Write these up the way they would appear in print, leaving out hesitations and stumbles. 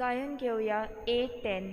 गायन घेवया 8-10.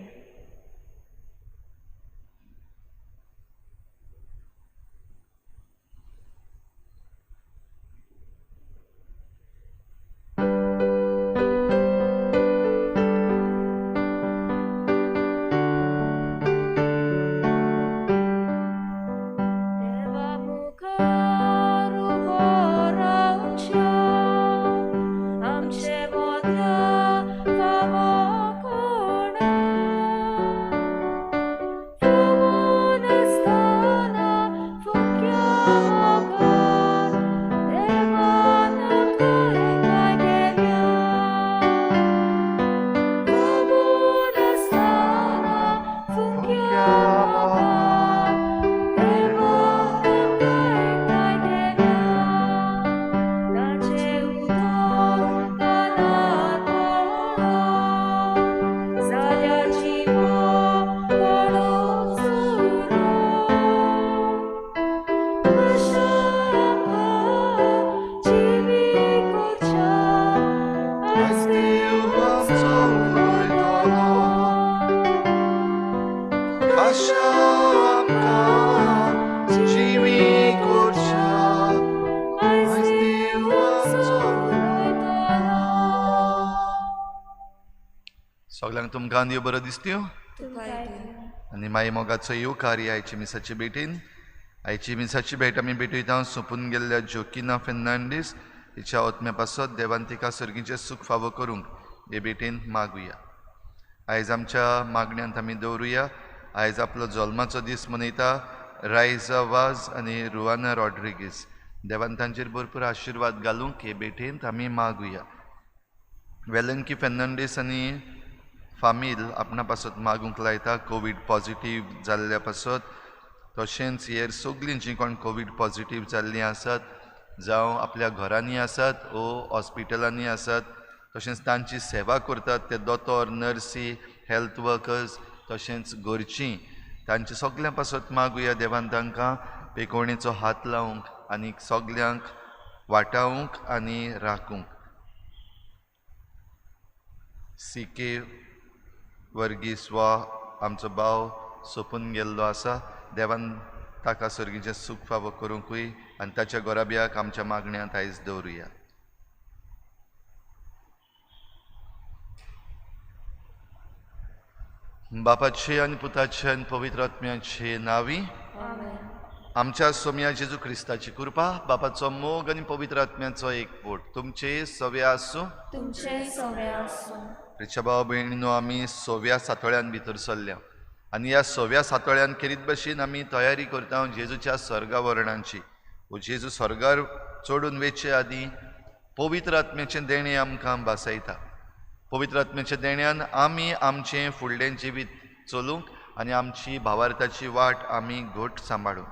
सगळ्यांक तुमकां देव बरो दिसत्यो आनी माई मोगाचो येवकार आयची मिसाची भेटीन. आयची मिसाची भेट आमी भेटयता सोंपून गेल्ल्या जोकिना फेर्नांडीस हिच्या आत्म्या पासत देवान तिका सर्गीचें सूख फावो करूंक हे भेटीन मागुया. आयज आमच्या मागण्यांत आमी दवरुया. आयज आपलो जल्माचो दीस मनयता रायजा वाज आनी रुआना रॉड्रिगीस. देवान तांचेर भरपूर आशिर्वाद घालूंक हे भेटेंत आमी मागुया. वेलंकी फेर्नांडीस आनी फामील आपणा पासत मागूंक लायता कोवीड पॉजिटीव जाल्ल्या पासत. तशेंच हेर सगळीं जीं कोण कोवीड पॉजिटीव जाल्लीं आसात जावं आपल्या घरांनी आसात ओ हॉस्पिटलांनी आसात, तशेंच तांची सेवा करतात ते दोतोर, नर्सी, हेल्थ वर्कर्स, तशेंच घरचीं तांचे सगळ्यां पासत मागुया देवान तांकां पेकोवणेचो हात लावंक आनी सगल्यांक वाटावंक आनी राखूंक. सी के वर्गीस वा आमचो भाव सोंपून गेल्लो आसा. देवान ताका सर्गीचें सूख फावो करूंकूय आनी ताच्या घराब्याक आमच्या मागण्यांत आयज दवरुया. बापाचे आनी पुताचे आनी पवित्र आत्म्याचे नांवी आमच्या सोम्या जेजू क्रिस्ताची कृपा, बापाचो मोग आनी पवित्र आत्म्याचो एकवट तुमचे सवे आसूं. तुमचे सवे आसूं. प्रिच्या भाव भयणीनो, आमी सव्या सातोळ्यान भितर सरल्या आनी ह्या सव्या सातोळ्यान खेरीत भशेन आमी तयारी करता जेजूच्या स्वर्गा वर्णांची. जेजू स्वर्गार चडून वेचे आदीं पवित्र आत्म्याचें देणें आमकां भासयता. पवित्र आत्म्याच्या देण्यान आमी आमचें फुडलें जिवीत चलूंक आनी आमची भावार्थाची वाट आमी घट सांबाळूंक.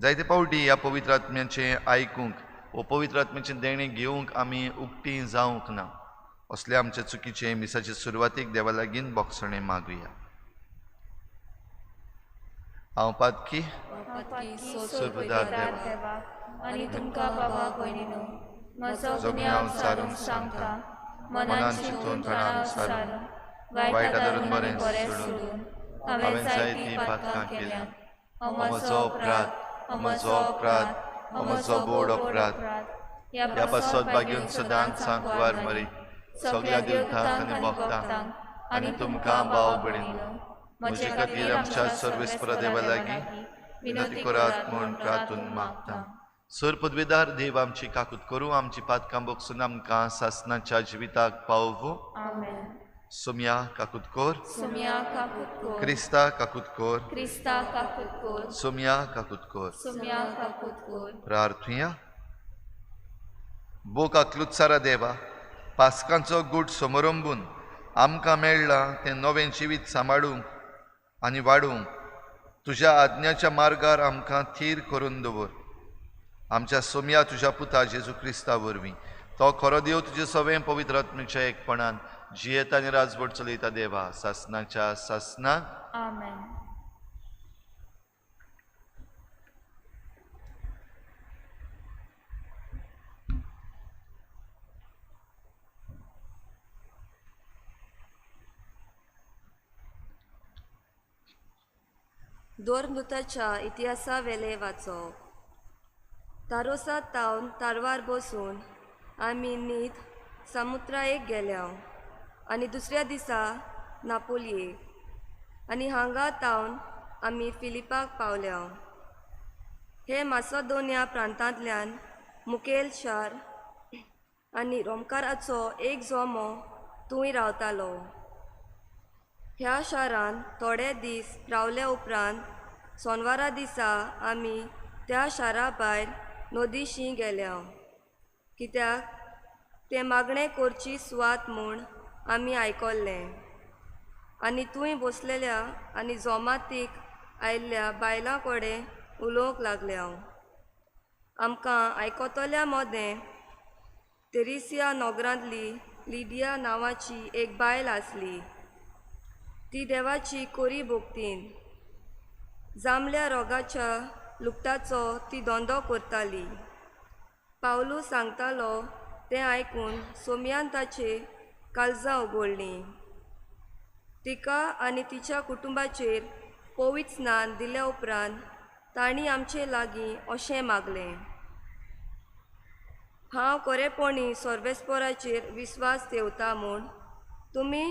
जायते फावटी ह्या पवित्र आत्म्याचें आयकूंक वो पवित्र आत्म्याचें देणें घेवंक आमी उक्ती जावंक ना. असले आमचे चुकीचे मिसाचे सुरवातीक देवा लागीं बोगसणें मागुया. हांव पातकी सुरबुदार देवा आनी तुमकां बाबा भयणीनो म्हजो गुन्यांव सारून सांगता, मनान चिंतून तणान सारून वायट धरून बरें सोडून हांवें जायतीं पातकां केल्यां. म्हजो अपराध, म्हजो अपराध, म्हजो बोड अपराध. ह्या पासत बागेवन सदांच सांकवार मरी सगळ्या देवतांक आनी भक्तांक आनी तुमकां भाव भयणीनो म्हजे खातीर आमच्या सर्वेस्पर देवा लागीं विनंती करात म्हूण प्रार्थून मागता. सर पदवेदार देव आमची काकूत करूं, आमची पातकां बोगसून आमकां सासनाच्या जिविताक पावोवं. सोम्या काकूत कर, सोम्या काकूत कर, क्रिस्ता काकूत कर, क्रिस्ता काकूत कर, सोम्या काकूत कर, सोम्या काकूत कर. प्रार्थुया. बोक आकलुत्सारा देवा, पास्कांचो गूट समरंबून आमकां मेळ्ळां तें नवें जिवीत सांबाळूंक आनी वाडूंक तुज्या आज्ञाच्या मार्गार आमकां थीर करून दवर. आमच्या सोम्या तुज्या पुता जेजू क्रिस्ता वरवीं तो खरो देव तुजे सवें पवित्र आत्म्याच्या एकपणान जियेता आनी राजवट चलयता देवा सासनाच्या सासना. आमेन. दोरमृताच्या इतिहासा वेले वाचप. तारोसा तावन तारवार बसून आमी नीत समुद्रायेक गेल्या आनी दुसऱ्या दिसा नापोलयेक आनी हांगा तावन आमी फिलिपाक पावल्या. हे मासोदोनिया प्रांतांतल्यान मुखेल शार आनी रोमकाराचो एक जोमो थंय रावतालो. ह्या शारांत थोडे दीस रावले उपरांत सोनवारा दिसा आमी त्या शारा भायर नदीशी गेल्या, कित्याक तें मागणें करची सुवात म्हूण आमी आयकल्लें. आनी थंय बसलेल्या आनी जोमातीक आयिल्ल्या बायलां कडेन उलोवंक लागल्या. आमकां आयकतल्या मदें तेरेसिया नगरांतली लिडिया नांवाची एक बायल आसली. ती देवाची कोरी भोक्तीन जांबल्या रोगाच्या लुगटाचो ती धंदो करताली. पावलू सांगतालो तें आयकून सोमयान ताचे काळजां उगडलीं. तिका आनी तिच्या कुटुंबाचेर पवित्र स्नान दिल्या उपरांत तांणी आमचे लागीं अशें मागलें, हांव खरेपणी सर्वेस्पराचेर विस्वास ठेवता म्हूण तुमी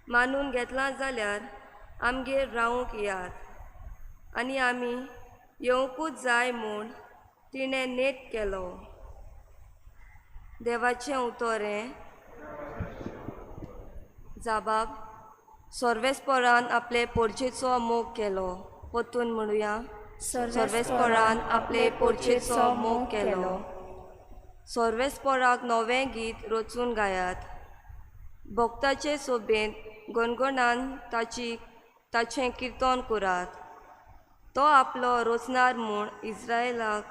मानून घेतलां जाल्यार आमगेर रावूंक येयात. आनी आमी येवंकूच जाय म्हूण तिणें नेट केलो. देवाचें उतर हें. जाबाब सर्वेस्परान आपले पोरचेचो मोग केलो. परतून म्हणुया, सर्वेस्परान आपले पोरचेचो मोग केलो. सर्वेस्पराक नवें गीत रचून गायात. भक्ताचे सोबेंत गणगणान ताचें किर्तन करात. तो आपलो रचणार म्हूण इस्रायलाक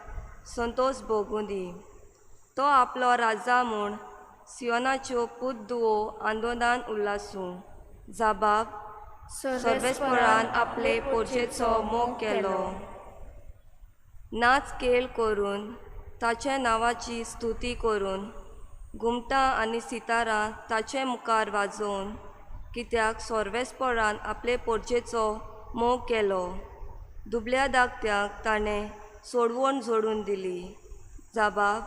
संतोश भोगूं दी. तो आपलो राजा म्हूण सियोनाच्यो पूत दुवो आंदोलनान उल्लासूं. जाबाब सर्वेस्परान आपले पोरचेचो मोग केलो. नाच खेळ करून ताच्या नांवाची स्तुती करून घुमटां आनी सितारां ताचे मुखार वाजोवन, कित्याक सर्वेस्परान आपले पोरचेचो मोग केलो. दुबल्या धाकट्यांक ताणें सोडवण जोडून दिली. जाबाब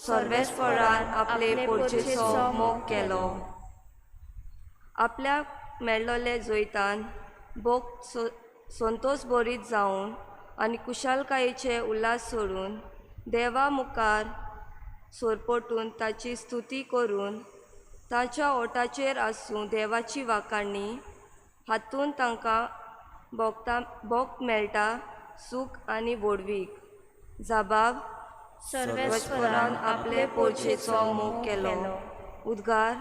सर्वेस्परान आपले पोरचेचो मोग केलो. आपल्याक मेळ्ळोले जैतान भोग संतोश बरीत जावन आनी कुशालकायेचे उल्हास सोडून देवा मुखार सोरपटून ताची स्तुती करून ताच्या ओठाचेर आसूं देवाची वाखाणी हातूंत तांकां भोग मेळटा सूख आनी व्हडवीक. जाबाब सर्वेस्परान आपले पोरचेचो मोग केलो. उद्गार.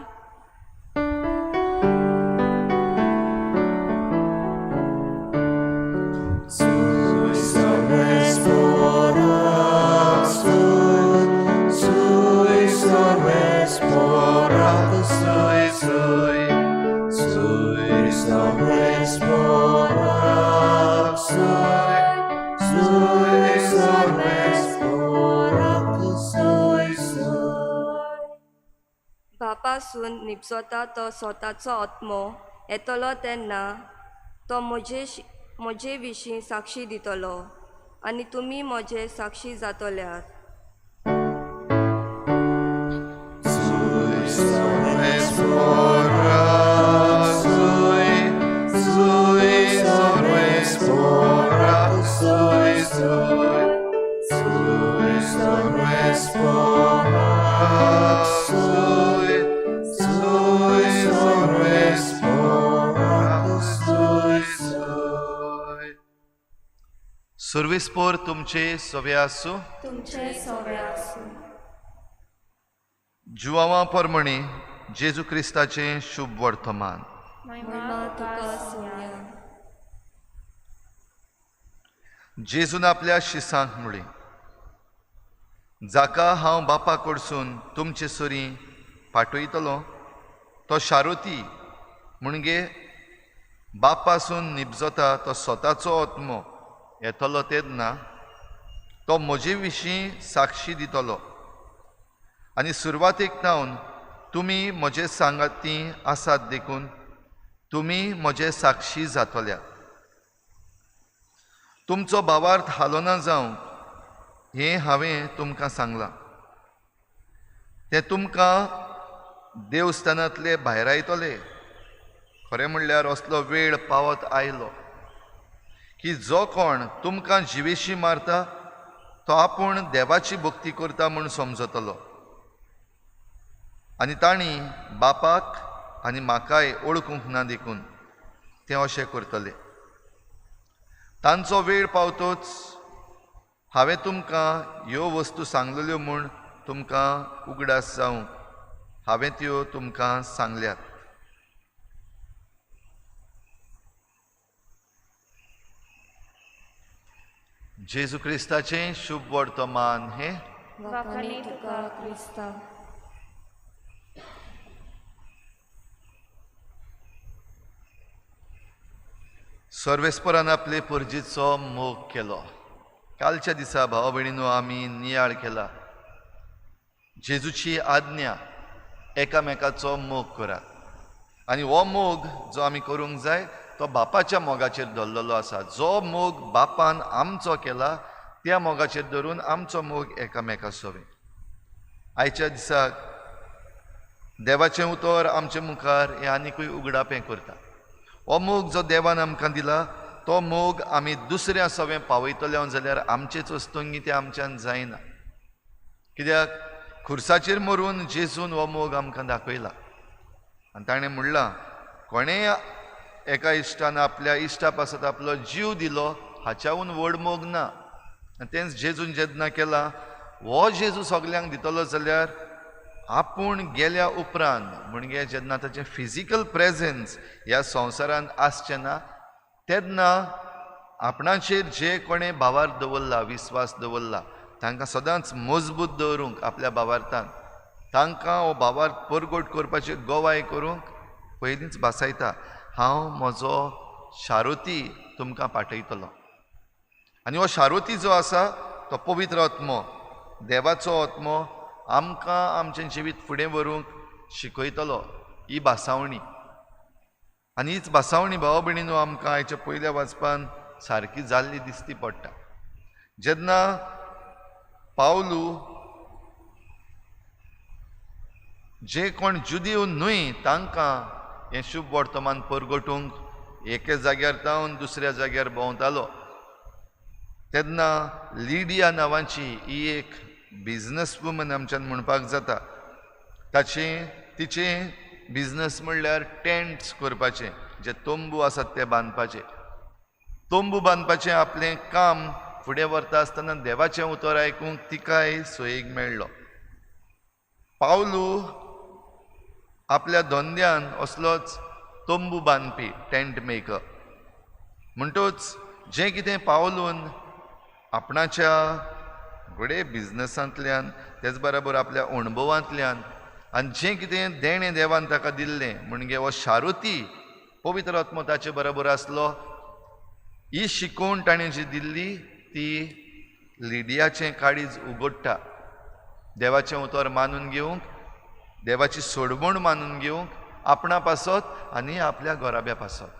बापासून निपसता तो स्वताचो आत्मो येतलो तेन्ना तो म्हजे विशीं साक्षी दितलो आनी तुमी म्हजे साक्षी जातल्यात. सर्वेस्पोर तुमचे सवे आसूं. तुमचे सवे आसूं. जुवांवा परमणे जेजू क्रिस्ताचें शुभ वर्तमान. जेजून आपल्या शिसांक म्हळें, जाका हांव बापा कडसून तुमचे सरीं पाठयतलो तो शारोती म्हणजे बापासून निपजता तो स्वताचो आत्मो येतलो तेन्ना तो म्हजे विशीं साक्षी दितलो. आनी सुरवातेक तावन तुमी म्हजे सांगाती आसात देखून तुमी म्हजे साक्षी जातल्या. तुमचो भावार्थ हालोना जावंक हें हांवें तुमकां सांगलां. ते तुमकां देवस्थानांतले भायरायतले. खरें म्हणल्यार असलो वेळ पावत आयलो की जो कोण तुमकां जिवेशी मारता तो आपूण देवाची भक्ती करता म्हूण समजतलो. आनी तांणी बापाक आनी म्हाकाय ओळखूंक ना देखून ते अशें करतले. तांचो वेळ पावतोच हांवें तुमकां ह्यो वस्तू सांगलेल्यो म्हूण तुमकां उगडास जावंक हांवें त्यो तुमकां सांगल्यात. जेजू क्रिस्ताचें शुभ वर्तमान हें. वाखाणे तुका क्रिस्ता. सर्वेस्परान आपले पुर्जीचो मोग केलो. कालच्या दिसा भाव भयणीनो आमी नियाळ केला जेजूची आज्ञा एकामेकाचो मोग करात. आनी हो मोग जो आमी करूंक जाय तो बापाच्या मोगाचेर धरलेलो आसा. जो मोग बापान आमचो केला त्या मोगाचेर धरून आमचो मोग एकामेका सोवे. आयच्या दिसाक देवाचें उतर आमचे मुखार हें आनिकूय उगडापें करता. हो मोग जो देवान आमकां दिला तो मोग आमी दुसऱ्या सवें पावयतले जाल्यार आमचेच वस्तुंगी तें आमच्यान जायना. कित्याक खुर्साचेर मरून जेजून हो मोग आमकां दाखयला. आनी ताणें म्हणलां कोणेय एका इश्टान आपल्या इश्टा पासत आपलो जीव दिलो हाच्याहून व्हड मोग ना. आनी तेंच जेजून जेन्ना केला हो जेजू सगल्यांक दितलो जाल्यार आपूण गेल्या उपरांत म्हणजे जेन्ना ताचें फिजिकल प्रेजन्स ह्या संवसारांत आसचें ना तेन्ना आपणाचेर जे कोणें भावार्थ दवरला विस्वास दवरला तांकां सदांच मजबूत दवरूंक आपल्या भावार्थान तांकां हो भावार्थ परगट करपाची गवाय करूंक पयलींच भासायता हांव म्हजो शारोती तुमकां पाठयतलो. आनी हो शारोती जो आसा तो पवित्र आत्मो देवाचो आत्मो आमकां आमचें जिवीत फुडें व्हरूंक शिकयतलो. ही भासावणी आनी हीच भासावणी भाव भयणीनो आमकां आयच्या पयल्या वाचपान सारकी जाल्ली दिसती पडटा. जेन्ना पावलू जे कोण जुदीव न्हय तांकां हें शुभ वर्तमान परगटूंक एके जाग्यार जावन दुसऱ्या जाग्यार भोंवतालो तेन्ना लिडिया नांवाची ही एक बिजनस वुमन आमच्यान म्हणपाक जाता. तिचें बिजनस म्हणल्यार टेंट्स करपाचें, जे तंबू आसात ते बांदपाचे. तंबू बांदपाचें आपलें काम फुडें व्हरता आसतना देवाचें उतर आयकूंक तिकाय सोयीक मेळ्ळो. पावलू आपल्या धंद्यान असलोच तंबू बांदपी टेंट मेकर. म्हणटूच जें कितें पावलून आपणाच्या घडये बिजनसांतल्यान तेच बराबर आपल्या अणभवांतल्यान आनी जें कितें देणें देवान ताका दिल्लें म्हणजे हो शारुती पवित्र आत्मो ताचे बरोबर आसलो. ही शिकवण ताणें जी दिल्ली ती लिडियाचें काळीज उगडटा. देवाचें उतर मानून घेवंक देवाची सोडवण मानून घेवंक आपणा पासत आनी आपल्या गोराब्या पासत.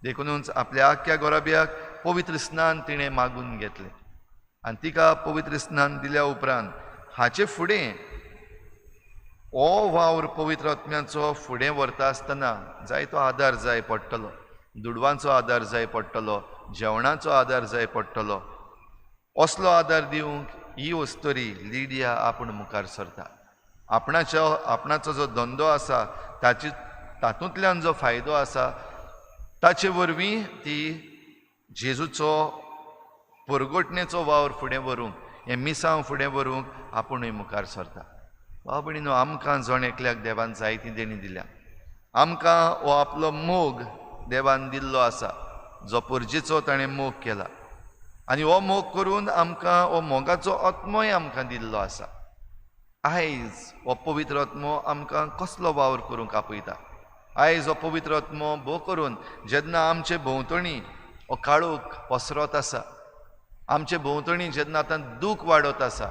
देखुनूच आपल्या आख्ख्या गोराब्याक पवित्र स्नान तिणें मागून घेतलें. आनी तिका पवित्र स्नान दिल्या उपरांत हाचे फुडें हो वावर पवित्र आत्म्याचो फुडें व्हरता आसतना जायतो आदार जाय पडटलो. दुडवांचो आदार जाय पडटलो, जेवणाचो आदार जाय पडटलो. असलो आदार दिवंक ही वस्तुरी लिडिया आपूण मुखार सरता. आपणाचो जो धंदो आसा ताची तातूंतल्यान जो फायदो आसा ताचे वरवीं ती जेजूचो परगटणेचो वावर फुडें व्हरूंक हें मिसांव फुडें व्हरूंक आपुणूय मुखार सरता. भाव भयणीनो आमकां जण एकल्याक देवान जायती देणी दिल्या. आमकां हो आपलो मोग देवान दिल्लो आसा जो पुर्जेचो ताणें मोग केला आनी हो मोग करून आमकां हो मोगाचो आत्मोय आमकां दिल्लो आसा. आयज हो पवित्र आत्मो आमकां कसलो वावर करूंक आपयता. आयज हो पवित्र आत्मो भोव करून जेन्ना आमचे भोंवतणी हो काळोख पसरत आसा, आमचे भोंवतणी जेन्ना आतां दूख वाडत आसा,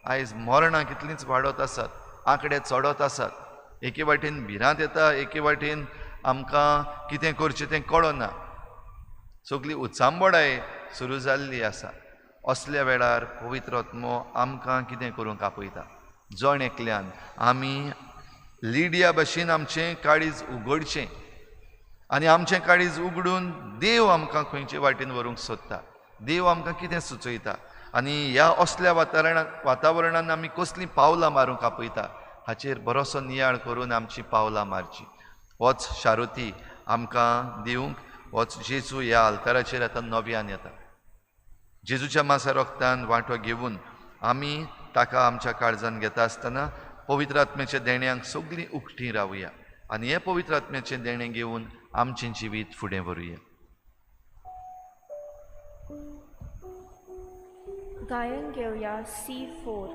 आयज मरणां कितलींच वाडत आसात, आंकडे चडत आसात, एके वाटेन भिरांत येता, एके वाटेन आमकां कितें करचें तें कळना, सगळी उचांबळाय सुरू जाल्ली आसा. असल्या वेळार पवित्र आत्मो आमकां कितें करूंक आपयता? जण एकल्यान आमी लिडिया भशेन आमचें काळीज उगडचें आनी आमचें काळीज उगडून देव आमकां खंयचे वाटेन व्हरूंक सोदता, देव आमकां कितें सुचयता आनी ह्या असल्या वातावरणान आमी कसलीं पावलां मारूंक आपयता हाचेर बरोसो नियाळ करून आमचीं पावलां मारचीं. होच शारुती आमकां दिवंक होच जेजू ह्या आल्ताराचेर आतां नव्यान येता. जेजूच्या मासा रोगतान वांटो घेवन आमी ताका आमच्या काळजान घेता आसतना पवित्र आत्म्याच्या देण्यांक सगळीं उकटीं रावया आनी हें पवित्र आत्म्याचें देणें घेवन आमचें जिवीत फुडें व्हरुया. गायन घेवया C4.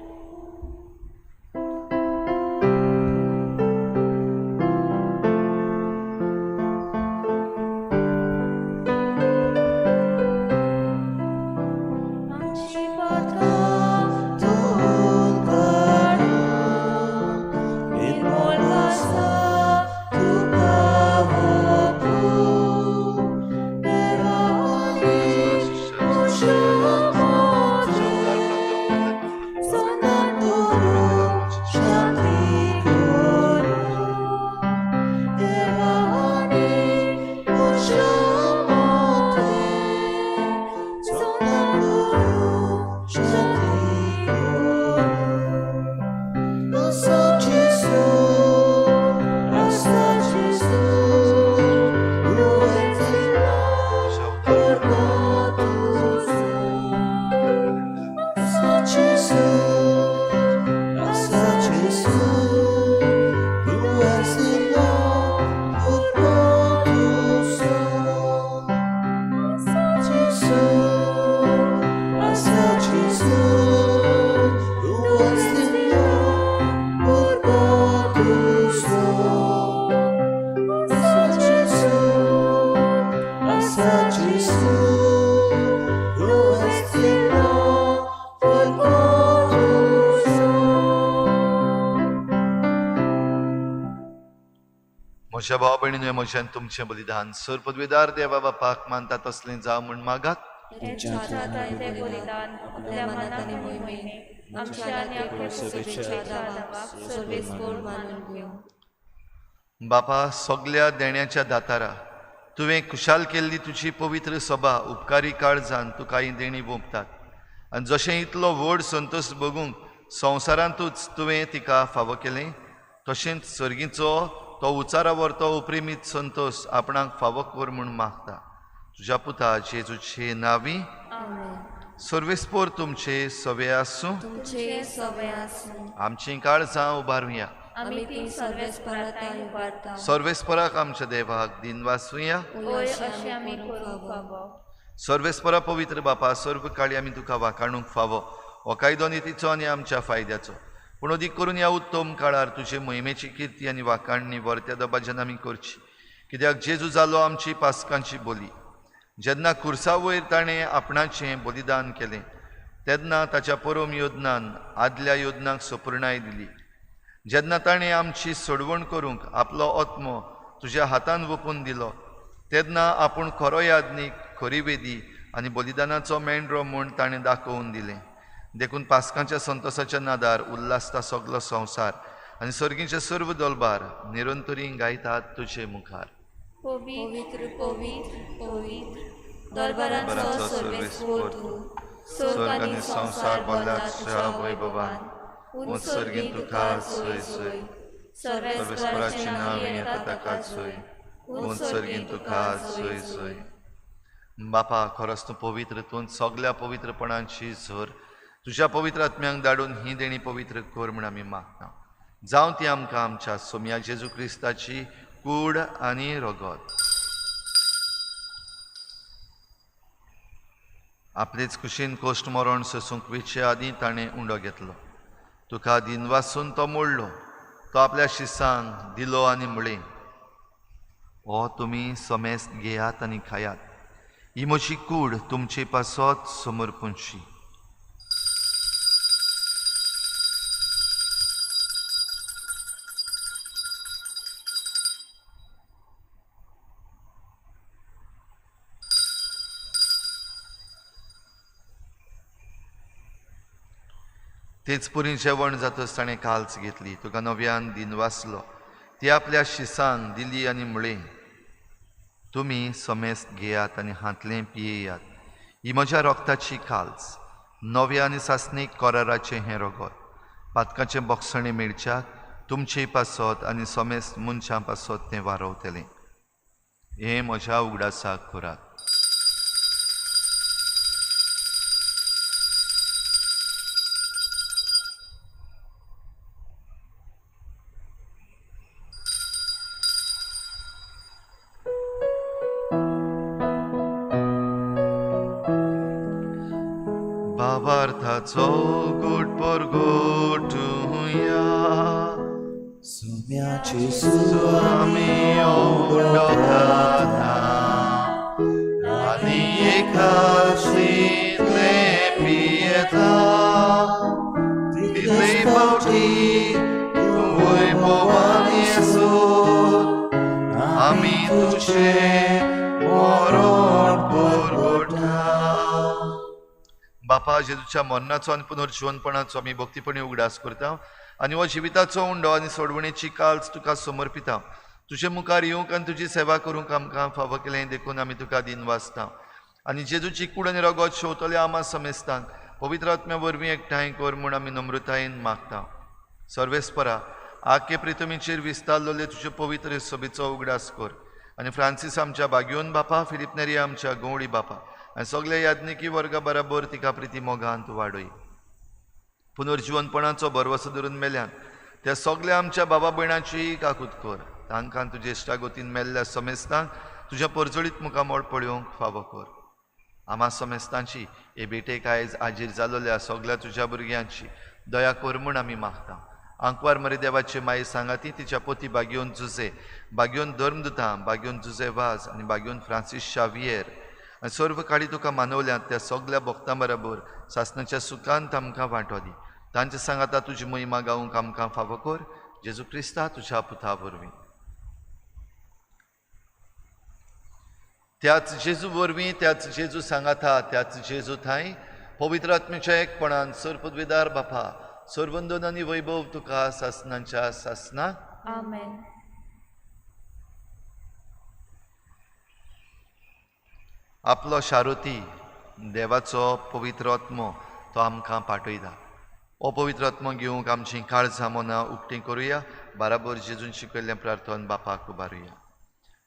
म्हज्या भाव भयणीन म्हज्यान तुमचें बलिदान सर पदवेदार देवा बापाक मानता तसलें जावं म्हूण मागात. बापा सगल्या देण्याच्या दातारा तुवें खुशाल केल्ली तुजी पवित्र सभा उपकारी काळजान तुका ही देणी वोंपतात आनी जशें इतलो व्हड संतोश बगूंक संवसारांतूच तुवें तिका फावो केलें तशेंच सर्गीचो तो उचारावर तो उपरिमीत संतोश आपणाक फावो कर म्हूण मागता. तुज्या पुता जेजूचे नावी सर्वेस्पोर तुमचे सवे आसूं. आमचीं काळजां उबारुया. सर्वेस्पराक आमच्या देवाक दिनवासुया. सर्वेस्परा पवित्र बापा सर्व काळी आमी तुका वाखाणूंक फावो हो कायदो नितीचो आनी आमच्या फायद्याचो पूण अदीक करून ह्या उत्तम काळार तुजे मोहिमेची किर्ती आनी वाखाणणी वर्त्या दबाज्यान आमी करची कित्याक जेजू जालो आमची पास्कांची बोली. जेन्ना खुर्सा वयर ताणें आपणाचें बलिदान केलें तेन्ना ताच्या परम योजनान आदल्या योजनांक सपुर्णाय दिली. जेन्ना ताणें आमची सोडवण करूंक आपलो आत्मो तुज्या हातान वोपून दिलो तेन्ना आपूण खरो याज्ञीक खरी वेदी आनी बलिदानाचो मेंढरो म्हूण ताणें दाखोवन दिलें. देखून पास्कांच्या संतोसाच्या नादार उल्हासता सगलो संवसार आनी सर्गीचे सर्व दलबार निरंतरी गायतात तुजे मुखार. पवित्र पवित्र पवित्र दरबारांचो सर्वेस्पोर तूं स्वर्ग आनी संवसार भरला तुज्या वैभवान. उंच सर्गींत तुका सोय सोय सर्वेस्पराची नांव येता ताका सोय उंच सर्गींत तुका सोय सोय. बापा खरोच तूं पवित्र तूं सगल्या पवित्रपणाची झर तुज्या पवित्र आत्म्यांक धाडून ही देणी पवित्र कर म्हूण आमी मागता. जावं ती आमकां आमच्या सोम्या जेजू क्रिस्ताची कूड आनी रगत. आपलेच कुशीन कोश्ट मरण सोसूंक वेचे आदीं ताणें उंडो घेतलो. तुका दिनवासून तो मोडलो. तो आपल्या शिसांक दिलो आनी म्हळें, हो तुमी समेस्त घेयात आनी खायात, ही म्हजी कूड तुमचे पासत समर्पूंची. तेच पुरी जेवण जातच ताणें काल्च घेतली, तुका नव्यान दिन वाचलो, ती आपल्या शिसांक दिली आनी म्हळें, तुमी समेस्त घेयात आनी हांतलें पियेयात, ही म्हज्या रोगताची काल्च, नव्या आनी सासणीक कराराचें हें रगत, पातकाचें बोगसणें मेळच्याक तुमचे पासत आनी समेस्त मनशां पासत तें वारवतलें. हें म्हज्या उगडासाक करात. भावार्थाचो गोट परगोटुया, सुम्याची आमी उंडो खाता आनी एकाशींतले पियेता, तितले फावटी तूं वैभवान येसो, आमी तुजें मरण परगोटा. बापा, जेजूच्या मरणाचो आनी पुनर्जिवनपणाचो आमी भक्तीपणी उगडास करता आनी हो जिविताचो उंडो आनी सोडवणेची काल्च तुका समर्पिता. तुजे मुखार येवंक आनी तुजी सेवा करूंक आमकां फावो केलें देखून आमी तुका दिन वाचता. आनी जेजूची कूड आनी रगत शेवतले आमा समेस्तांक पवित्र आत्म्या वरवीं एकठांय कर म्हूण आमी नम्रतायेन मागता. सर्वेस्परा, आखे प्रितमीचेर विस्तारलेले तुजे पवित्र सभेचो उगडास कर आनी फ्रांसीस आमच्या बागयोन बापा, फिलिप नेरी आमच्या गवळी बापा आनी सगल्या याज्ञिकी वर्गा बराबर तिका प्रिती मोगांत वाडय. पुनर्जिवनपणाचो भरवसो धरून मेल्यान त्या सगल्या आमच्या बाबा भयणाची काकूत कर. तांकां तुजे इश्टागोतीन मेल्ल्या समेस्तांक तुज्या परजळीत मुखामळ पळोवंक फावो कर. आमा समेस्तांची हे भेटेक आयज हाजीर जालोल्या सगल्या तुज्या भुरग्यांची दया कर म्हूण आमी मागता. आंकवार मरे देवाचे माये सांगाती तिच्या पोती बागयोन जुजे, बागयोन धर्मदुतां, बागयोन जुजे वाज आनी बागयोन फ्रांसीस शावियर आनी सर्व काळी तुका मानवल्यात त्या सगल्या भक्तां बराबर सासणाच्या सुखांत आमकां वांटो दी. तांचे सांगाता तुजी महिमा गावंक आमकां फावो कर, जेजू क्रिस्ता तुज्या पुता वरवीं. त्याच जेजू वरवीं, त्याच जेजू सांगाता, त्याच जेजू थांय पवित्र आत्म्याच्या एकपणान सर्वपदवीदार बापा, सर्वंदन आनी वैभव तुका सासणाच्या सासना. आमेन. आपलो शारुती देवाचो पवित्र आत्मो तो आमकां पाठयता. हो पवित्र आत्मो घेवंक आमची काळजां मनां उक्तीं करुया, बराबर जेजून शिकयल्लें प्रार्थन बापाक उबारुया.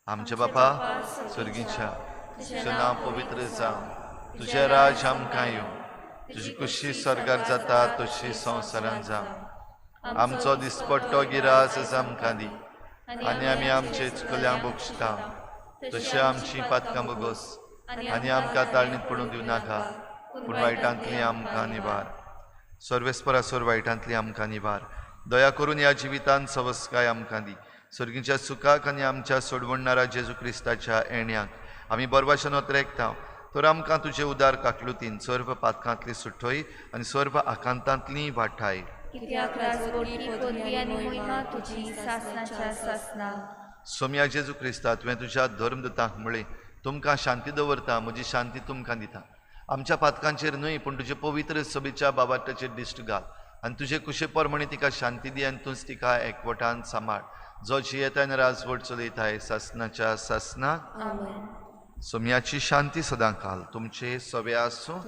आमच्या बापा स्वर्गीच्या, तुजें नांव पवित्र जावं, तुजें राज आमकां येवं, तुजी कुशी स्वर्गार जाता तशी संवसारांत जावं. आमचो दिसपट्टो गिरास आमकां दी आनी आमी आमचे चुकल्यांक बक्षता तशें आमची पातकां बोगस आनी आमकां ताळणीत पडूंक दिवं नाका, पूण वायटांतली आमकां निवार. सर्वेस्परा सोर वायटांतली आमकां निवार. दया करून ह्या जिवितांत सवस्काय आमकां दी. सर्गीच्या सुखाक आनी आमच्या सोडवणणारा जेजू क्रिस्ताच्या येण्याक आमी बरवाशन ओतरेकता, तर आमकां तुजे उदार काकलुतीन सर्व पातकांतली सुटय आनी सर्व आकांतांतली वाठाय. सोम्या जेजू क्रिस्ता, तुवें तुज्या धर्मदुतांक म्हळें, तुमकां शांती दवरता, म्हजी शांती तुमकां दिता. आमच्या पातकांचेर न्हय पूण तुजे पवित्र सभेच्या बाबाटाचेर दिश्ट घाल आनी तुजे कुशे प्रमाणे तिका शांती दी आनी तूंच तिका एकवटान सांबाळ, जो जियेता आनी राजवट चलयताय सासणाच्या सासना. सोम्याची शांती सदां काल तुमचे सवे आसूं.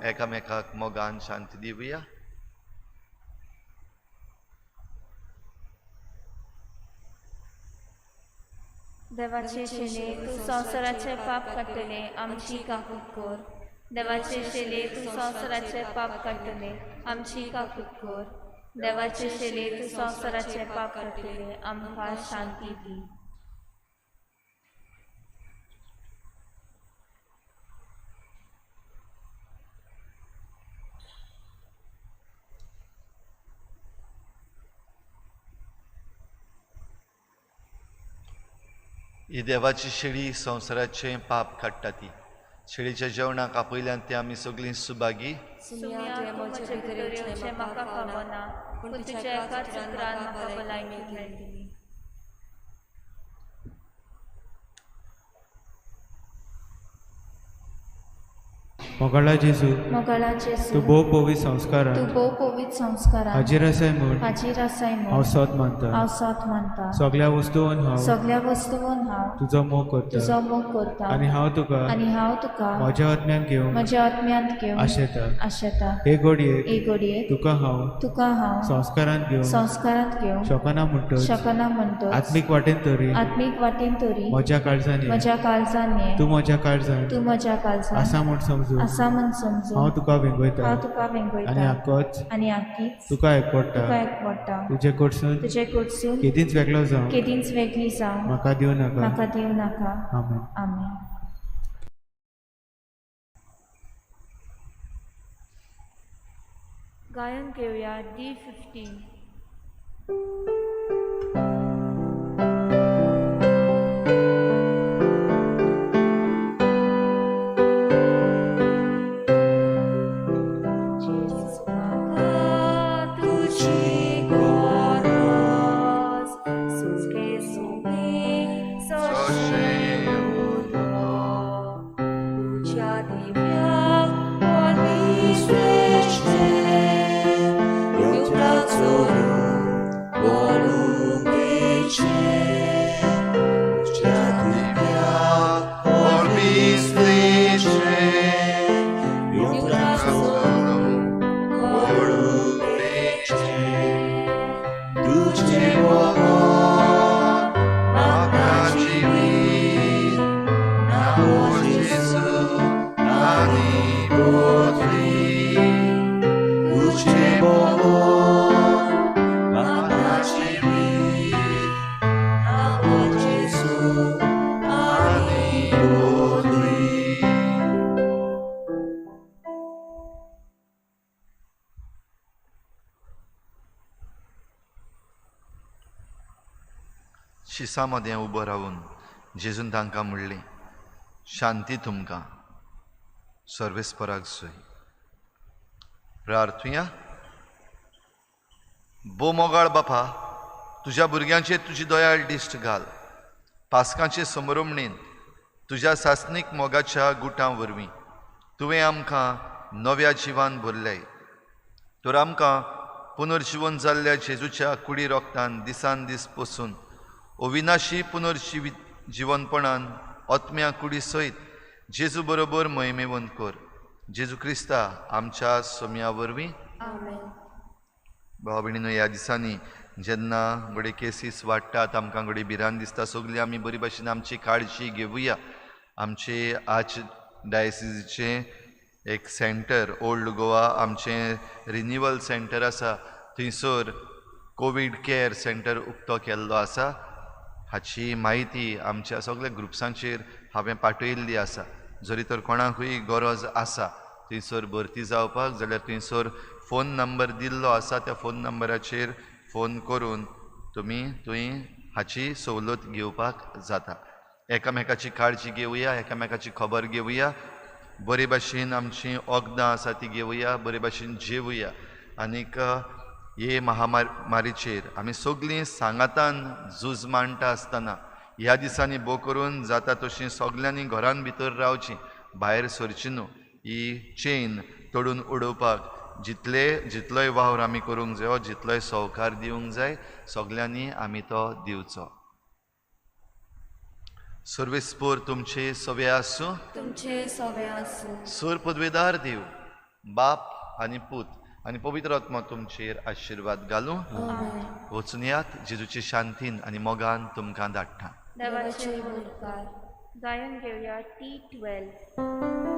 एकामेकाक मोगान शांती दिवया. देवाचे शेले तूं संवसाराचे पाप काडटले, आमची काकूत कर. देवाचे शेले तूं संवसाराचे पाप काडटले, आमची काकूत कर. देवाचे शेले तूं संवसाराचे पाप काडटले, आमकां शांती दी. ही देवाची शेळी संवसाराचें पाप काडटा. ती शेळीच्या जेवणाक आपयल्यान ती आमी सगळीं सुभागी. मोगाळा जेजू, मोगाळा जेजू, तूं भोव पवित्र संस्कारान, तूं भोव पवित्र संस्कारान हाजीर आसाय म्हूण, हाजीर आसाय म्हूण हांव सत मानता, हांव सत मानता. सगळ्या वस्तून हांव, सगळ्या वस्तून हांव तुजो मोग करता, तुजो मोग करता. आनी हांव तुका, आनी हांव तुका म्हज्या आत्म्यान घेवन, म्हज्या आत्म्यांत घेवन आशेता. आशेता. हे घडयेक, हे घडयेक तुका हांव, तुका हांव संस्कारांत घेवन, संस्कारांत घेवन शकना म्हणटच, शकना म्हणटच, आत्मीक वाटेन तरी, आत्मीक वाटेन तरी म्हज्या काळजान ये, म्हज्या काळजान ये, तूं म्हज्या काळजान, तूं म्हज्या काळजान आसा म्हूण समजून, आसा म्हूण समजून हांव तुका वेंगयता, हांव तुका वेंगयता. आनी आकोच, आनी आकीच तुका एकवडटा, तुका एकवडटा. तुजे कडसून, तुजे कडसून केदींच वेगळो जावं, केदींच वेगळी जावं म्हाका दिवं नाका, म्हाका दिवं नाका. आमेन. आमेन. गायन घेवया D15. शिसा मदें उबो रावून जेजून तांकां म्हणलें, शांती तुमकां, सर्वेस्पराक सोय. प्रार्थुया. भोव मोगाळ बापा, तुज्या भुरग्यांचेर तुजी दयाळ दिश्ट घाल. पास्कांचे समरमणेन तुज्या सासणीक मोगाच्या गुटां वरवीं तुवें आमकां नव्या जिवान भरलें, तर आमकां पुनर्जिवन जाल्ल्या जेजूच्या कुडी रोगतान दिसान दीस पोसून अविनाशी पुनर्जिवीत जिवनपणान आत्म्या कुडी सयत जेजू बरोबर महिमेवंत कर. जेजू क्रिस्ता आमच्या सोम्या वरवीं. भाव भयणीनो, ह्या दिसांनी जेन्ना घडये केसीस वाडटात, आमकां घडये भिरांत दिसता, सगळीं आमी बरी भाशेन आमची काळजी घेवया. आमचे आर्च डायसिजीचें एक सेंटर ओल्ड गोवा आमचें रिन्युअल सेंटर आसा, थंयसर कोवीड केअर सेंटर उक्तो केल्लो आसा. हाची म्हायती आमच्या सगळ्या ग्रुप्सांचेर हांवें पाठयल्ली आसा. जरी तर कोणाकूय गरज आसा थंयसर भरती जावपाक जाल्यार थंयसर फोन नंबर दिल्लो आसा, त्या फोन नंबराचेर फोन करून तुमी थंय हाची सवलत घेवपाक जाता. एकामेकाची काळजी घेवया, एकामेकाची खबर घेवया, बरे भाशेन आमची वखदां आसा ती घेवया, बरे भाशेन जेवया. आनीक हे महामारीचेर आमी सगळीं सांगातान झूज मांडटा आसतना ह्या दिसांनी भोव करून जाता तशीं सगल्यांनी घरान भितर रावची, भायर सरची न्हू. ही चेन तोडून उडोवपाक जितलोय वावर आमी करूंक जायो, जितलोय सहकार दिवंक जाय, सगल्यांनी आमी तो दिवचो. सर्वेस्पोर तुमचे सवे आसूं, तुमचे सवे आसूं. सूर पदवेदार देव बाप आनी पूत आनी पवित्र आत्मा तुमचेर आशिर्वाद घालूं. वचून यात, जेजूचे शांतीन आनी मोगान तुमकां धाडटा. देवाचे उपकार. गायन घेवया T12.